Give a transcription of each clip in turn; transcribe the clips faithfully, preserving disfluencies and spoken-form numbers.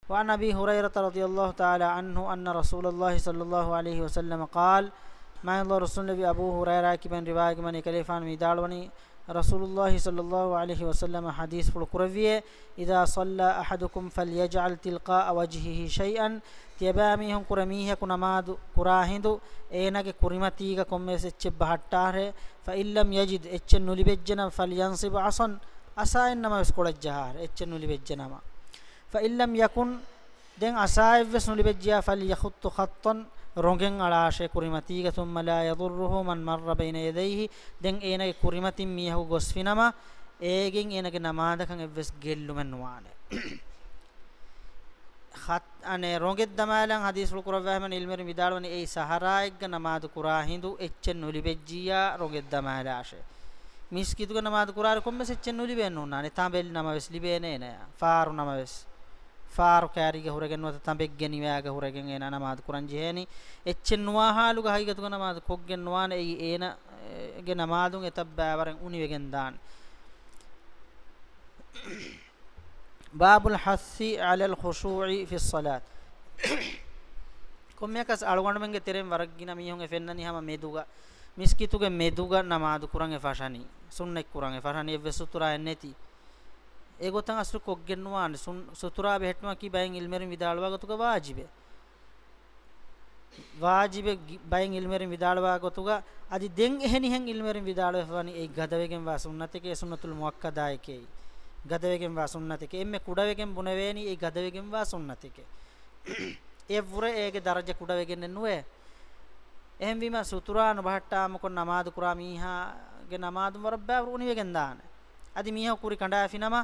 وعن أبي هريرة رضي الله تعالى عنه أن رسول الله صلى الله عليه وسلم قال، މާތް ރަސޫލު ނަބީ އަބޫ ހުރައިރާ ކިބެން ރިވާޔަތްވަނީ، ކަލޭފާނު ވިދާޅުވަނީ، ރަސޫލުﷲ ޞައްލަﷲ ޢަލައިހި ވަސައްލަމަ ޙަދީޘްފުޅު ކުރެއްވިއޭ، إذا صلى أحدكم فليجعل تلقاء وجهه شيئا، ތިޔަބައިމީހުން ކުރެ މީހަކު ނަމާދު ކުރާ ހިނދު، އޭނާގެ ކުރިމަތީގަ ކޮންމެވެސް އެއްޗެއް ބަހައްޓާށޭ، فإن لم يجد، އެއްޗެއް ނުލިބެއްޖެނަމަ، فلينصب عصا، އަސާއެއް ނަމަވެސް ކޮޅަށްޖަހާށޭ، އެއްޗެއް ނުލިބެއްޖެނަމަ. فإن لم يكن، ދެން އަސާއެއްވެސް ނުލިބެއްޖިޔާ، فليخط خطا، ރޮނގެއް އަޅާށޭ ކުރިމަތީގަ، ثم لا يضره من مر بين يديه، ދެން އޭނާގެ ކުރިމަތިން މީހަކު ގޮސްފިނަމަ، އޭގެން އޭނާގެ ނަމާދަކަށް އެއްވެސް ގެއްލުމެއް ނުވާނެ. ޚަތް، އަނެއް، ރޮނގެއް ދަމާލަން ޙަދީޘްފުޅު ކުރައްވާ ހަމަ ޢިލްމުވެރިން ވިދާޅުވަނީ، އެއީ ސަހަރާއެއްގަ ނަމާދު ކުރާ ހިނދު އެއްޗެއް ނުލިބެއްޖިއްޔާ ރޮނގެއް ދަމާލާށޭ. މިސްކިތުގަ ނަމާދު ކުރާއިރު ކޮންމެސް އެއްޗެއް ނުލިބޭނެ ނޫންނާނެ. ތަނބެއް ނަމަވެސް ލިބޭނެ އޭނަޔާ. ފާރު ނަމަވެސް. ފާރު ކާރީގަ ހުރެގެން ނުވަތަ ތަނބެއްގެ ނިވާގަ ހުރެގެން އޭނާ ނަމާދު ކުރަން ޖެހޭނީ. އެއްޗެއް ނުވާ ޙާލުގަ ޙަޤީޤަތުގަ ނަމާދު ކޮށްގެން ނުވާނެ. އެއީ އޭނާގެ ނަމާދުން އެތައް ބައިވަރެއް އުނިވެގެން ދާނެ. باب الحث على الخشوع في الصلاة. ކޮންމެއަކަސް އަޅުގަނޑުމެންގެ ތެރެއިން ވަރަށް ގިނަ މީހުން އެ ފެންނަނީ ހަމަ މެދުގަ، މިސްކިތުގެ މެދުގަ ނަމާދު ކުރަން އެ ފަށަނީ، ސުންނަތް ކުރަން އެ ފަށަނީ، އެއްވެސް ސުތުރާއެއް ނެތި. އެގޮތަށް އަސްލު ކޮށްގެން ނުވާނެ. ސުން-، ސުތުރާ ބެހެއްޓުމަކީ ބައެއް ޢިލްމުވެރިން ވިދާޅުވާ ގޮތުގަ ވާޖިބެއް. ވާޖިބެއް ގި-، ބައެއް ޢިލްމުވެރިން ވިދާޅުވާ ގޮތުގަ، އަދި ދެން އެހެނިހެން ޢިލްމުވެރިން ވިދާޅުވެފަވަނީ އެއީ ގަދަވެގެންވާ ސުންނަތެކޭ، ސުންނަތުލް މުއައްކަދާއެކޭ، ގަދަވެގެންވާ ސުންނަތެކޭ. އެންމެ ކުޑަވެގެން ބުނެވޭނީ އެއީ ގަދަވެގެންވާ ސުންނަތެކޭ. އެއަށްވުރެ އޭގެ ދަރަޖަ ކުޑަވެގެންނެއް ނުވޭ. އެހެންވީމަ ސުތުރާ ނުބަހައްޓާމަކޮށް ނަމާދު ކުރާ މީހާގެ ނަމާދުން ވަރަށް ބައިވަރު އުނިވެގެން ދާނެ. އަދި މީހަކު ކުރި ކަނޑާފިނަމަ،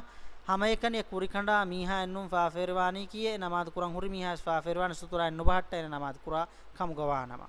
ހަމައެކަނި އެ ކުރި ކަނޑާ މީހާއެއްނޫން ފާފަވެރިވާނީކީއޭ، އެ ނަމާދު ކުރަން ހުރި މީހާވެސް ފާފަވެރިވާނެ ސުތުރާއެއް ނުބަހައްޓާ އޭނަ ނަމާދު ކުރާ ކަމުގަ ވާނަމަ.